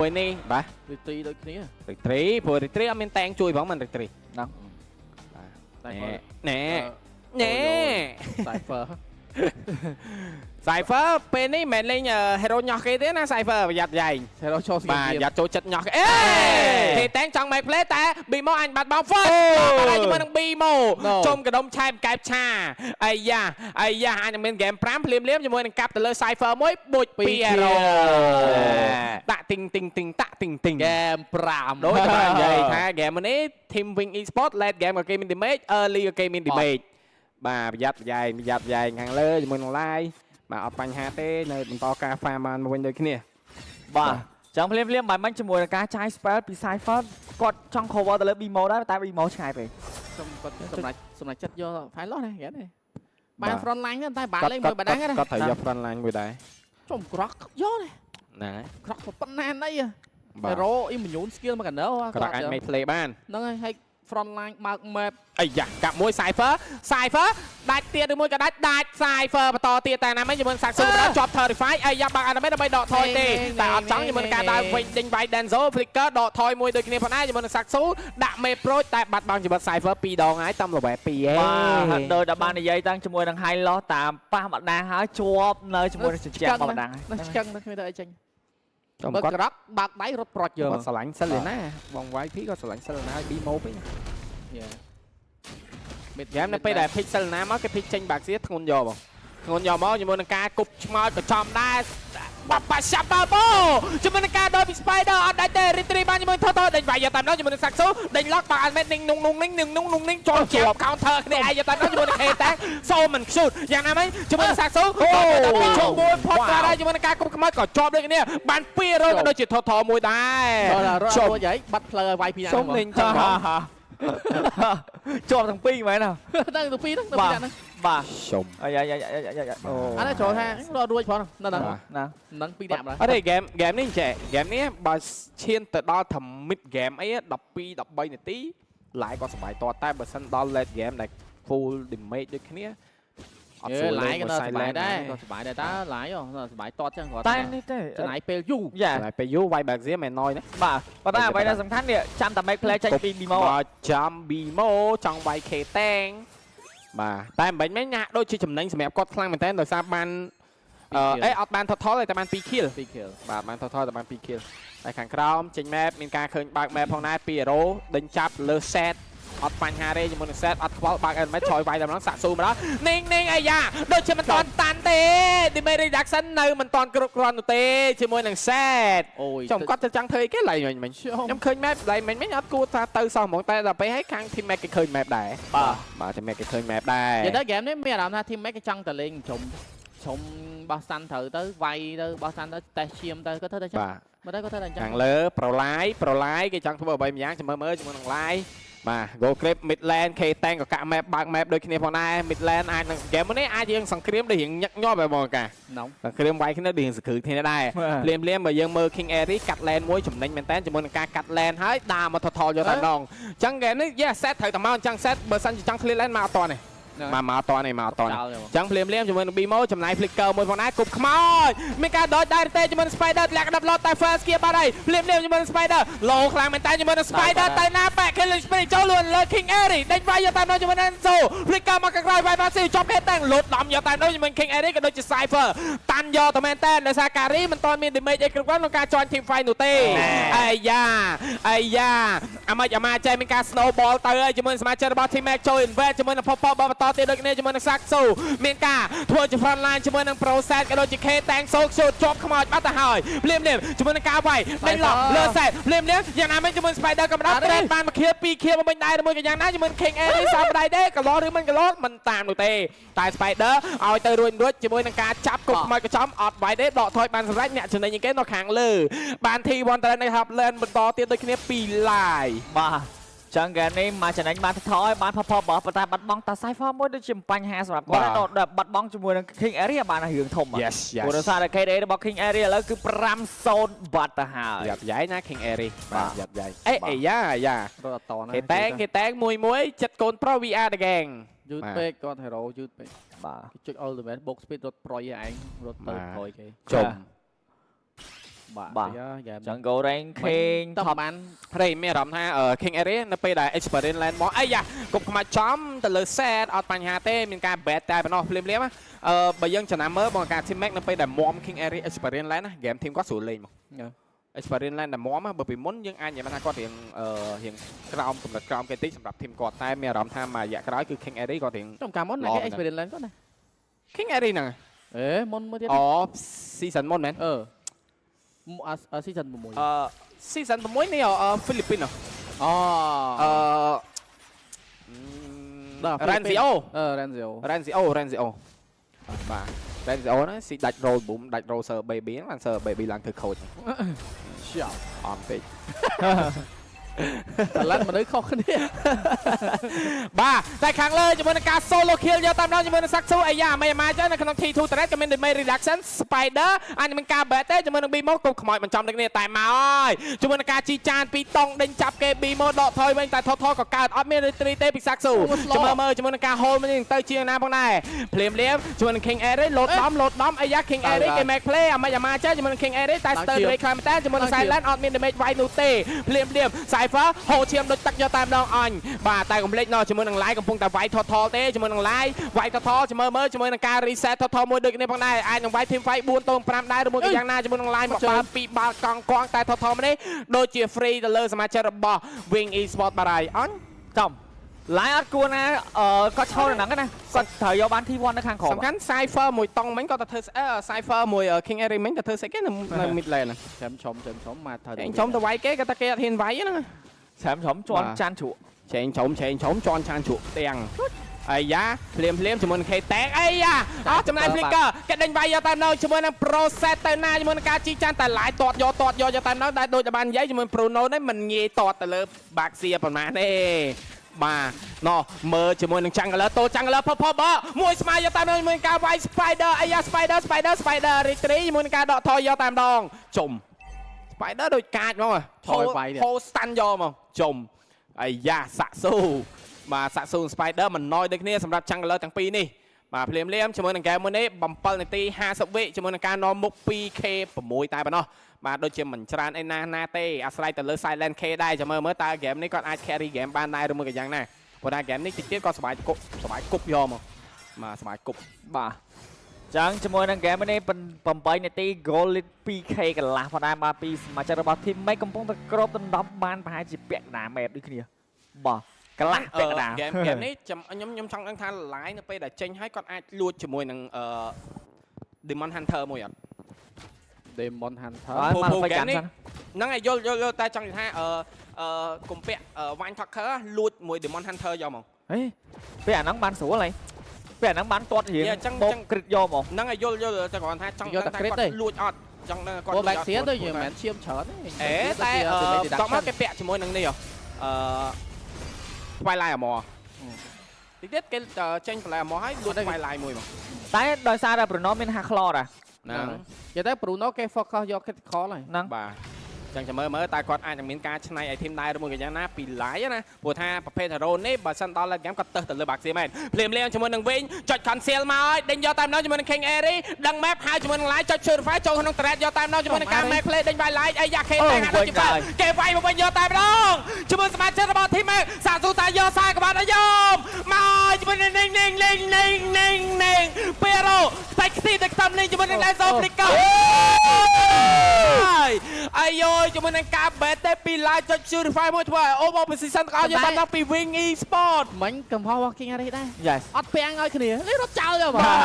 មួយនេះបាទ រីត្រីដូចគ្នា រីត្រីព្រោះរីត្រីអត់មានតែងជួយផងមិនរីត្រី ហ្នឹង តែ ណែ គាត់ ណែណែ Cypher Cypher ពេលនេះមិនមែនលេង hero ញោះគេទេណា Cypher ប្រយ័ត្នយ៉ែង Hero ចូលស្គី បាទ ទៀត យ៉ាត់ចូលចិត្តញោះគេអេគេតែងចង់ make play តែ Bimo អញបាត់បង់ first បាទជាមួយនឹង Bimo ជុំកដុំឆែមកែបឆាអាយ៉ាអាយ៉ាអញនឹងមាន game 5ភ្លាមៗជាមួយនឹងកាប់ទៅលើ Cypher មួយបុច2 hero តាក់ទីងទីងទីងតាក់ទីងទីង ហ្គេម5 ដូចតែនិយាយថា game នេះ Team Wing Esport late game ក៏គេមាន damage early ក៏គេមាន damage បាទប្រយ័ត្នប្រយែងប្រយ័ត្នប្រយែងខាងលើជាមួយនឹង live បាទអត់បញ្ហាទេនៅបន្តការ farm បានមកវិញដូចគ្នា បាទចឹងភ្លាមភ្លាមបាយមិញជាមួយនឹងការចាយ spell ពី Cypher គាត់ចង់ cover ទៅលើ Bimo ដែរតែ Bimo ឆ្ងាយពេក ខ្ញុំគាត់សម្រាប់ចិត្តយក file ណាគេនេះបាន front line តែបានលេងមួយបាដាំងណា គាត់ត្រូវយក front line មួយដែរ ជុំក្រក់យកនេះ ណា ក្រក់ប៉ុណ្ណាណី បាទ Hero immune skill មកកណោ គាត់អាច make play បាន ហ្នឹងហើយហើយ front line បើក map អាយ៉ាកាប់មួយ Cypher Cypher ដាច់ទៀតឬមួយក៏ដាច់ដាច់ Cypher បន្តទៀតតែណាមិញជាមួយនឹង Saxo បណ្ដោយជាប់ Terrify អាយ៉ាបើក Animate ដើម្បីដកថយទេតែអត់ចង់ជាមួយនឹងការដើរវិញដេញវាយ Denzo Flicker ដកថយមួយដូចគ្នាផងដែរជាមួយនឹង Saxo ដាក់ Map Pro តែបាត់បង់ជីវិត Cypher 2ដងហើយតាម level 2ឯង បាទដោយតែបាននិយាយតាំងជាមួយនឹង High Loss តាមប៉ះម្ដាងហើយជាប់នៅជាមួយនឹងជញ្ជាំងម្ដាង ណាឆ្កឹងណាគ្មានទៅអីចេញ ចំគាត់ បើក្រក់បើកដៃរត់ប្រុចយក គាត់ស្រឡាញ់ Selena បង YP គាត់ស្រឡាញ់ Selena ឲ្យ Bimo ពេកណាហ្គេមនៅពេលដែល pick Selena មកគេ pick ចេញបាក់សៀធ្ងន់យកបងធ្ងន់យកមកជាមួយនឹងការគប់ឆ្មោចក៏ចំដែរបាបាសាបាបូជាមួយនឹងការដោពី Spider អត់ដាច់ទេរីត្រីបានជាមួយថតដេញវាយយកតាមដល់ជាមួយនឹង Saxo ដេញ lock បាក់អត់មែននឹងนุ่ងนุ่ងនឹងនឹងนุ่ងนุ่ងនឹងចូលជាប់ counter គ្នាឯងយកតាមដល់ជាមួយនឹង K តាសូមិនខ្ជូតយ៉ាងណាមិញជាមួយនឹង Saxo អូពីជុំមួយផុតដែរជាមួយនឹងការគប់ខ្មោចក៏ជាប់ដូចគ្នាបាន2រយក៏ដូចជាថតមួយដែរ ដល់រត់រួចហើយបាត់ផ្លូវឲ្យវាយពីណា សុំលេងចឹងបង ជាប់ទាំងពីរមែនណា ហ្នឹងទៅពីរហ្នឹងទៅពីរហ្នឹង បាទ សុំ អាយ៉ាយ៉ាយ៉ាយ៉ាយ៉ាអូ អានេះចូលថារត់រួចផងហ្នឹង ណា ហ្នឹងពីរនាក់បាទ អត់ទេហ្គេមហ្គេមនេះចេះហ្គេមនេះបើឈានទៅដល់ថា mid game អី12 13នាទីឡាយក៏សប្បាយតតែបើសិនដល់ late game ដែល full damage ដូចគ្នាអត់ស្រួល ឡាយក៏ មួយ សប្បាយ silent ដែរក៏សប្បាយដែរតើឡាយសប្បាយតតចឹងគាត់ តែនេះទេ ចំណាយពេលយូរ យ៉ា តែពេលយូរវាយ back សៀមិនណយណា បាទប៉ុន្តែអ្វីដែលសំខាន់នេះចាំតែ make play ចេញពី Bimo បើចាំ Bimo ចង់វាយ K តាងបាទតែមិនបាញ់មិញហាក់ដូចជាចំណេញសម្រាប់គាត់ខ្លាំងមែនតើដោយសារបានអេអត់បានថតថលតែបាន2 kill 2 kill បាទបានថតថតែបាន2 kill តែខាងក្រោមចេញ map មានការឃើញបើក map ផងដែរពី hero ដេញចាប់លើ set អត់បញ្ហាទេជាមួយនឹង set អត់ខ្វល់បើក element ឆយវាយតែម្ដងសាក់ស៊ូម្ដងនីងនីងអាយ៉ាដូចជាមិនតាន់តាន់ទេ damage reduction នៅមិនតាន់គ្រប់គ្រាន់នោះទេជាមួយនឹង set អូយ ចំគាត់ទៅចង់ធ្វើអីគេឡៃមិញមិញខ្ញុំឃើញ map ឡៃមិញមិញអត់គួរថាទៅសោះហ្មងតែដល់ពេលហើយខាង team mate គេឃើញ map ដែរ បាទ បាទ team mate គេឃើញ map ដែរ និយាយទៅហ្គេមនេះមានអារម្មណ៍ថា team mate គេចង់តែលេងជុំជុំបោះសាន់ត្រូវទៅវាយទៅបោះសាន់ទៅតេស្តឈាមទៅគាត់ធ្វើតែចឹង បាទ មើលទៅគាត់ធ្វើតែចឹង ខាងលើប្រឡាយប្រឡាយគេចង់ធ្វើអ្វីម្យ៉ាងចាំមើលមើលជាមួយនឹងឡាយបាទ Go Grip mid lane K tank ក៏កាក់ map បើក map ដូចគ្នាផងដែរ mid lane អាចនឹង game នេះអាចយើងសង្គ្រាមដូចរៀងញឹកញាប់ហើយបងកា ណង សង្គ្រាមវាយគ្នាដូចរៀងសង្គ្រាមគ្នាដែរភ្លាមភ្លាមបើយើងមើល King Airy កាត់ lane មួយចំណេញមែនតើជាមួយនឹងការកាត់ lane ហើយដើរមកថថយកតែម្ដងអញ្ចឹង game នេះ yes set ត្រូវតែមកអញ្ចឹង set បើសិនជាចង់ clear lane មកអត់តនេះមកមកអត់តនេះមកអត់តនេះ ចឹងភ្លាមភ្លាមជាមួយនឹង Bimo ចំណាយ flicker មួយផងដែរគប់ខ្មោចមានការដចដែរទេជាមួយនឹង Spider ធ្លាក់ក្តាប់ឡតតែ first gear បាត់ហើយភ្លាមភ្លាមជាមួយនឹង Spider ឡូខ្លាំងមែនតើជាមួយនឹង Spider ទៅណាបែក Killing Spree ចូលលួនលើ King Airy ដេញវាយយកតាមនោះជាមួយនឹង Enzo flicker មកខាងក្រោយវាយបាស៊ីជាប់ហេតុតាំងលូតដំយកតាមនោះជាមួយ King Airy ក៏ដូចជា Cypher តាន់យកតែមែនតើដោយសារការីមិនទាន់មាន damage អីគ្រប់គ្រាន់ក្នុងការ join team fight នោះទេអាយ៉ាអាយ៉ាអាម៉េចអាម៉ាចេះមានការ snowball ទៅហើយជាមួយនឹងសមាជិករបស់ team Max ចូល invade ជាមួយនឹង Pop Pop បន្តទៀតដូចគ្នាជាមួយនឹង Saxo មានការធ្វើជា front line ជាមួយនឹង Pro Set ក៏ដូចជា K តាំង So ខ្ជូតជាប់ខ្មោចបាត់ទៅហើយភ្លាមភ្លាមជាមួយនឹងការវាយដេញឡក់លើ set ភ្លាមភ្លាមយ៉ាងណាមិញជាមួយនឹង Spider ក៏មិនដល់ trade បានមួយខៀ2ខៀមកវិញដែរមួយក៏យ៉ាងណាជាមួយនឹង King A នេះសាប់ដៃទេកឡឬមិនកឡមិនតាមនោះទេតែ Spider ឲ្យទៅរួចរួចជាមួយនឹងការចាប់គប់ខ្មោចកញ្ចំអត់វាយទេដកថយបានសម្រេចអ្នកចំណេញជាងគេនៅខាងលើបាន T1 ទៅនៅ Hub Lane បន្តទៀតដូចគ្នា2 line បាទចឹងហ្គេមនេះមកចំណេញបានថយបានផផបប៉ុន្តែបាត់បង់តា Cypher មួយដូចជាបញ្ហាសម្រាប់គាត់ដល់បាត់បង់ជាមួយនឹង King Area បានរឿងធំ Yes yes ព្រោះដោយសារតែ KDA របស់ King Area ឥឡូវគឺ5-0បាត់ទៅហើយ យ៉ាប់យ៉ៃណា King Airy បាទយ៉ាប់យ៉ៃអេអាយ៉ាយ៉ា រត់អត់តណា គេតែងគេតែងមួយមួយចិត្តកូនប្រុស VR the gang យឺតពេកគាត់ hero យឺតពេក បាទ គេចុច ultimate បុក speed រត់ប្រយឯងរត់ទៅក្រោយគេ ជុំ បាទ បាទ ហ្គេម ចឹង Go Rank King តបាន រេមានអារម្មណ៍ថា King Area នៅពេលដែល Experience Land មកអីយ៉ាគប់ខ្មាច់ចំទៅលើ set អត់បញ្ហាទេមានការ bet តែប៉ុណ្ណោះភ្លាមៗណាអឺបើយើងចំណាំមើលបងការ Team Max នៅពេលដែលមម King Area Experience Land ណា game team គាត់ស្រួលលេងមក Experience Land ដែលមមបើពីមុនយើងអាចនិយាយថាគាត់រៀងអឺរៀងក្រោមកម្រិតក្រោមគេតិចសម្រាប់ team គាត់តែមានអារម្មណ៍ថាមួយរយៈក្រោយគឺ King Area គាត់រៀង ចំកាលមុនណាគេ Experience Land គាត់ណា King Area ហ្នឹង អេមុនមួយទៀត អូ season មុនមែន អឺអា season 6 អឺ season 6នេះអឺហ្វីលីពីន អូ អឺ ដល់ Renzio អឺ Renzio Renzio Renzio បាទ Renzio ហ្នឹងស៊ីដាច់ roll boom ដាច់ roll sir baby ហ្នឹងបាន sir baby ឡើងធ្វើ coach ឆាប់ អមពេក តឡាន់មនុស្សខុសគ្នា បាទតែខាងលើជាមួយនឹងការ solo kill យកតាមដងជាមួយនឹង Saxu អាយ៉ាមិនអាម៉ាចឹងនៅក្នុង T2 turret ក៏មាន damage reduction Spider អាចនឹងមានការ bet ទេជាមួយនឹង Bimo កុំខ្មោចបញ្ចំដូចគ្នាតែមកហើយជាមួយនឹងការជីចានពីរតង់ដេញចាប់គេ Bimo ដកថយវិញតែថថក៏កើតអត់មាន retreat ទេពី Saxu ចាំមើលជាមួយនឹងការ hold មួយនេះទៅជាងណាផងដែរភ្លាមភ្លាមជាមួយនឹង King Eric លោតដំលោតដំអាយ៉ា King Eric គេ make play អាម៉េចអាម៉ាចេះជាមួយនឹង King Eric តែ stir damage ខ្លាំងមែនតើជាមួយនឹង Silent អត់មាន damage វាយនោះទេភ្លាមភ្លាម Cypher ហូរឈាមដូចទឹកយកតាមដងអញបាទតែកុំភ្លេចណោះជាមួយនឹង Live កំពុងតែវាយថថទេជាមួយនឹង Live វាយថថជាមួយមើលជាមួយនឹងការ reset ថថមួយដូចគ្នាផងដែរអាចនឹងវាយ team fight 4ទៅ5ដែរឬមួយក៏យ៉ាងណាជាមួយនឹង Live មកបើពីបាល់កង់កងតែថថម្នេះដូចជា free ទៅលើសមាជិករបស់ Wing Esport បារៃអញ ចំឡាយអត់គួរណាអឺគាត់ឈរនៅហ្នឹងណាគាត់ត្រូវយកបាន T1 នៅខាងក្រោម សំខាន់ Cypher មួយតង់មិញក៏ទៅធ្វើអឺ Cypher មួយ King Eric មិញទៅធ្វើស្អីគេនៅនៅ mid lane ហ្នឹង ចាំឆុំចាំឆុំមកត្រូវ ចេញចំទៅវាយគេក៏តែគេអត់ហ៊ានវាយហ្នឹង ច្រាមច្រំជន់ចាន់ជ្រក់ ចេញចំចេញចំជន់ឆានជ្រក់ផ្ទាំងអាយ៉ាភ្លាមភ្លាមជាមួយនឹង K តែអីយ៉ាអស់ចំណាយ flicker គេដេញវាយយកតាមនៅជាមួយនឹង process ទៅណាជាមួយនឹងការជីចាន់តែឡាយតតយកតតយកយកតាមនៅតែដូចតែបាននិយាយជាមួយ Bruno នេះមិនងាយតតទៅលើ Baxia ប៉ុន្មានទេបាទណោះមើលជាមួយនឹង Jungler តូ Jungler ផផបមួយស្មើយកតាមនៅជាមួយនឹងការវាយ Spider អាយ៉ា Spider Spider Spider Retreat ជាមួយនឹងការដកថយយកតាមដងជុំ Spider ដូចកាចហ្មង ថយវាយទៀត ហូ stun យកហ្មងជុំអាយ៉ាសាក់ស៊ូបាទសាក់ស៊ូ Spider មិនណយដូចគ្នាសម្រាប់ Jungler ទាំងពីរនេះបាទភ្លាមភ្លាមជាមួយនឹងហ្គេមមួយនេះ7នាទី50វិជាមួយនឹងការនាំមុខ 2K 6តែប៉ុណ្ណោះបាទដូចជាមិនច្រើនអីណាណាទេអាស្រ័យទៅលើ Silent K ដែរចាំមើលមើលតើហ្គេមនេះគាត់អាច carry ហ្គេមបានដែរឬមួយក៏យ៉ាងណាព្រោះថាហ្គេមនេះតិចទៀតគាត់សប្បាយគប់សប្បាយគប់យកមកបាទសប្បាយគប់ បាទចឹងជាមួយនឹងហ្គេមនេះ8នាទី goal lead 2K កន្លះផងដែរបាទពីសមាជិករបស់ team Max កំពុងតែគ្របដណ្ដប់បានប្រហែលជាពាក់កណ្ដាល map ដូចគ្នាបាទកន្លះពាក់កណ្ដាល ហ្គេមហ្គេមនេះចាំខ្ញុំខ្ញុំចង់ដឹងថា line នៅពេលដែលចេញហើយគាត់អាចលួចជាមួយនឹងអឺ Demon Hunter មួយអត់ Demon Hunter បាទមក ពូហ្គេមនេះ ទៅកាន់សិន ហ្នឹងហើយយល់យល់យល់តែចង់និយាយថាអឺអឺកុំពាក់ Wine Talker លួចមួយ Demon Hunter យកមក ហេពេលអាហ្នឹងបានស្រួលហើយពេលអាហ្នឹងបានទាត់រៀង យេអញ្ចឹង បូក អញ្ចឹង គ្រិតយកហ្មង ហ្នឹងហើយយល់យល់តែគ្រាន់ថាចង់ យក ដឹងថាគាត់ តែ crit ទេ លួចអត់ចង់ដឹងថាគាត់ ព្រោះ លួចអត់ Baxia ដូចយើងមិនមែនឈាមច្រើនទេ អេតែអឺតោះមកគេពាក់ជាមួយនឹងនេះហ៎អឺ Twilight Armor តិចទៀតគេចេញ Twilight Armor ហើយលួច Twilight មួយមក តែដោយសារតែ Bruno មានហាក់ claw ដែរ ហ្នឹង និយាយទៅ Bruno គេ focus យក critical ហើយ ហ្នឹង បាទចឹងចាំមើលមើលតើគាត់អាចនឹងមានការច្នៃ item ដែរឬមួយក៏យ៉ាងណាពី live ណាព្រោះថាប្រភេទ hero នេះបើសិនដល់ late game គាត់ទៅទៅលើ Baxia មែនភ្លាមៗជាមួយនឹងវិញចុច cancel មកហើយដេញយកតាមនោះជាមួយនឹង King Airy ដឹង map ហើយជាមួយនឹង live ចុច Purify ចូលក្នុង turret យកតាមនោះជាមួយនឹងការ map play ដេញវាយ live អីយ៉ា K តែហាក់ដូចជាបាគេវាយមកវិញយកតាមម្ដងជាមួយសមាជិករបស់ team សាស៊ូតាយកសាក្បាលអាយមមកជាមួយនឹងនឹងនឹងនឹងនឹងនឹងនឹងពេរ៉ូខ្សាច់ខ្ទីទៅខ្សំលេងជាមួយនឹង Lazo Flicker អាយយជាមួយនឹងការបែតទេពី live ចុច Purify មួយធ្វើឲ្យអូប position ទាំងអស់យកតាមដល់ពី Wing Esport មិញកំហុសរបស់ King Harry ដែរ Yes អត់ពាំងឲ្យគ្នានេះរត់ចោលយកមក បាទ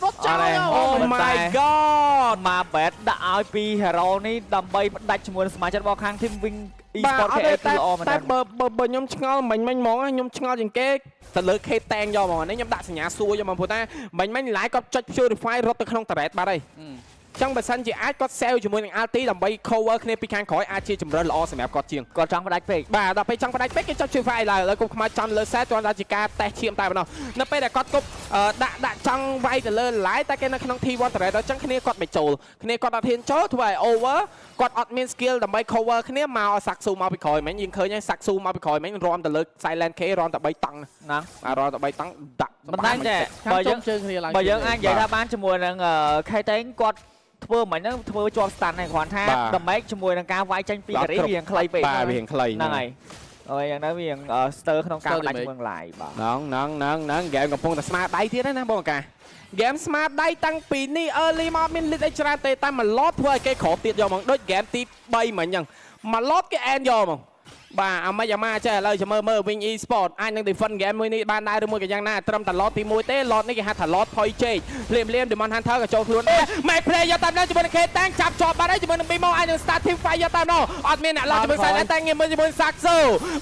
រត់ចោលយក អូ មក my god មកបែតដាក់ឲ្យពី hero នេះដើម្បីផ្ដាច់ជាមួយនឹងសមាជិករបស់ខាង team Wing បាទ Esport អត់ទេ KF គឺ តែ ល្អមែនទែន តែបើបើបើខ្ញុំឆ្ងល់មិញមិញហ្មងខ្ញុំឆ្ងល់ជាងគេទៅលើ K តែងយកហ្មងនេះខ្ញុំដាក់សញ្ញាសួរយកមកព្រោះថាមិញមិញ live គាត់ចុច purify រត់ទៅក្នុង turret បាត់ហើយចឹងបើសិនជាអាចគាត់ save ជាមួយនឹង ulti ដើម្បី cover គ្នាពីខាងក្រោយអាចជាជំរើសល្អសម្រាប់គាត់ជាង គាត់ចង់ផ្ដាច់ពេក បាទដល់ពេលចង់ផ្ដាច់ពេកគេចុច purify ឡើយឥឡូវគុំខ្មៅចំលើ set គ្រាន់តែជាការតេស្តឈាមតែប៉ុណ្ណោះនៅពេលដែលគាត់គប់ដាក់ដាក់ចង់វាយទៅលើ live តែគេនៅក្នុង T1 turret ដល់ចឹងគ្នាគាត់មិនចូលគ្នាគាត់អត់ហ៊ានចូលធ្វើឲ្យ over គាត់អត់មាន skill ដើម្បី cover គ្នាមកសាក់ស៊ូមកពីក្រោយមិញយើងឃើញហើយសាក់ស៊ូមកពីក្រោយមិញរំទៅលើ silent K រំតែ3តង់ ហ្នឹង បាទរំតែ3តង់ដាក់ មិនតែចេះ បើ បើយើង យើងជើងគ្នាឡើង បើយើងអាចនិយាយថាបានជាមួយនឹង K តែងគាត់ ធ្វើមិនហ្នឹងធ្វើជាប់ stun ហើយគ្រាន់ថា damage ជាមួយនឹងការវាយចេញពីការីវារៀងខ្លីពេក បាទវារៀងខ្លី ហ្នឹងហើយអូយយ៉ាងហ្នឹងវារៀងស្ទើក្នុងការផ្ដាច់ជាមួយនឹង live បាទ ហ្នឹងហ្នឹងហ្នឹងហ្នឹងហ្គេមកំពុងតែស្មារតីទៀតណាបងកាហ្គេមស្មារតីតាំងពីនេះ early មកមានលិតអីច្រើនទេតែមួយឡតធ្វើឲ្យគេគ្របទៀតយកហ្មងដូចហ្គេមទី3មិញអញ្ចឹងមួយឡតគេអែនយកហ្មងបាទអាម៉េចអាម៉ាចេះឥឡូវចាំមើលមើល Wing Esport អាចនឹង defend game មួយនេះបានដែរឬមួយក៏យ៉ាងណាត្រឹមតែ lot ទី1ទេ lot នេះគេហៅថា lot ផុយជែកភ្លាមភ្លាម Demon Hunter ក៏ចូលខ្លួនដែរ Mac Play យកតាមដល់ជាមួយនឹង K តាំងចាប់ជាប់បាត់ហើយជាមួយនឹង Bimo អាចនឹង start team fight យកតាមដល់អត់មានអ្នក lot ជាមួយ Silent តែងាយមើលជាមួយ Saxo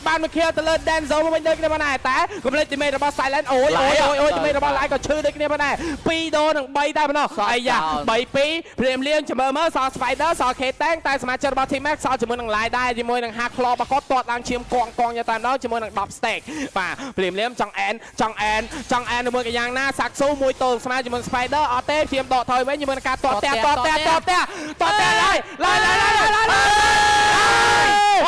បានមក kill ទៅលើ Denzo មកវិញដូចគ្នាបានដែរតែកុំភ្លេច teammate របស់ Silent អូយអូយអូយអូយ teammate របស់ Light ក៏ឈឺដូចគ្នាបានដែរ2ដូនឹង3តែប៉ុណ្ណោះអាយ៉ា3 2ភ្លាមលៀងចាំមើលមើលសល់ Spider សល់ K តាំងតែសមាជិករបស់ Team Max សល់ជាមួយនឹង Light ដែរជាមួយនឹង Hack Claw របស់គាត់ទាត់ឡើងឈាមកងកងយកតាមដល់ជាមួយនឹង10 stack បាទភ្លាមលៀមចង់អែនចង់អែនចង់អែនជាមួយកយ៉ាងណាសាក់ស៊ូមួយទល់ស្មើជាមួយ Spider អត់ទេព្យាមដកថយវិញជាមួយនឹងការទាត់ផ្ទះទាត់ផ្ទះទាត់ផ្ទះទាត់ផ្ទះឡើយឡើយឡើយឡើយឡើយឡើយ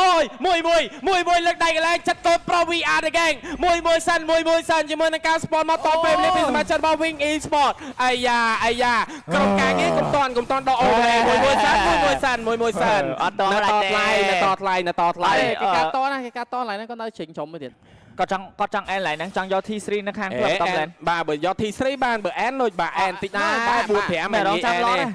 អូយមួយមួយមួយមួយលើកដៃកន្លែងចិត្តកូនប្រុស VR ទៅហ្គេងមួយមួយសិនមួយមួយសិនជាមួយនឹងការ spawn មកតពេលនេះពីសមាជិករបស់ Wing Esport អាយ៉ាអាយ៉ាក្រុមការងារកុំតន់កុំតន់ដកអូមួយមួយសិនមួយមួយសិនមួយមួយសិន អត់ត នៅតថ្លៃនៅតថ្លៃនៅតថ្លៃ គេកាត់តណាគេកាត់តឡើយហ្នឹងគាត់នៅជ្រិញជ្រុំមួយទៀត គាត់ចង់គាត់ចង់អែនឡើយហ្នឹងចង់យក T3 នៅខាងផ្លូវតឡែន បាទបើយក T3 បានបើ N ដូចបាទ N តិចដែរ4 5 មែនរងចាំឡតណា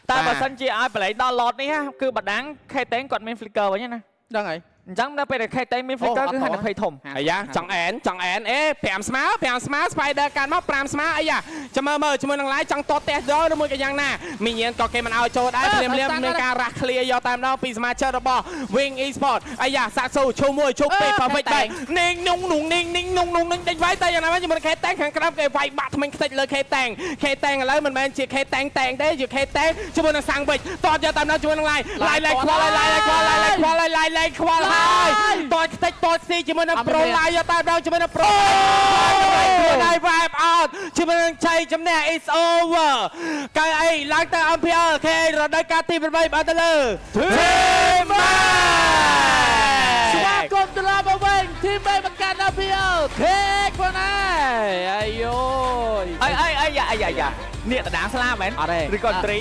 តែបើសិនជាឲ្យបល័យដល់ឡតនេះគឺបដាំងខេតេងគាត់មាន flicker វិញណា ដឹងហើយ អញ្ចឹងនៅពេលដែលខេតេងមាន flicker គឺហានិភ័យធំ អាយ៉ាចង់អែនចង់អែនអេ5ស្មើ5ស្មើ Spider កាន់មក5ស្មើអាយ៉ាចាំមើលមើលជាមួយនឹងឡាយចង់តតផ្ទះដល់ឬមួយក៏យ៉ាងណាមីញៀនក៏គេមិនឲ្យចូលដែរភ្លាមភ្លាមមានការរះ clear យកតាមដងពីសមាជិករបស់ Wing Esport អាយ៉ាសាក់ស៊ូឈូមួយឈូពីរ perfect បែនីងនុងនុងនីងនីងនុងនុងនឹងដេញវាយតែយ៉ាងណាវិញជាមួយនឹងខេតាំងខាងក្រោមគេវាយបាក់ថ្មិញខ្ទេចលើខេតាំងខេតាំងឥឡូវមិនមែនជាខេតាំងតែងទេជាខេតាំងជាមួយនឹងសាំងវិចតតយកតាមដងជាមួយនឹងឡាយឡាយឡាយខ្វល់ឡាយឡាយខ្វល់ឡាយឡាយខ្វល់ឡាយឡាយខ្វល់ហើយតតខ្ទេចតតស៊ីជាមួយនឹង Pro ឡាយយកតាមដងជាមួយនឹង Pro ខ្លួនឯង vibe out ជាមួយនឹងជ័យជំនះ is over កៅអីឡើងទៅ MPL ខេរដូវកាលទី8បានទៅលើ Team ស្វាគមន៍ត្រឡប់មកវិញ Team 3មកកាន់ MPL ខេខ្លួនឯងអាយយ អីអីអីយ៉ាអីយ៉ាយ៉ានេះដដាងស្លាមែន អត់ទេ ឬក៏ត្រី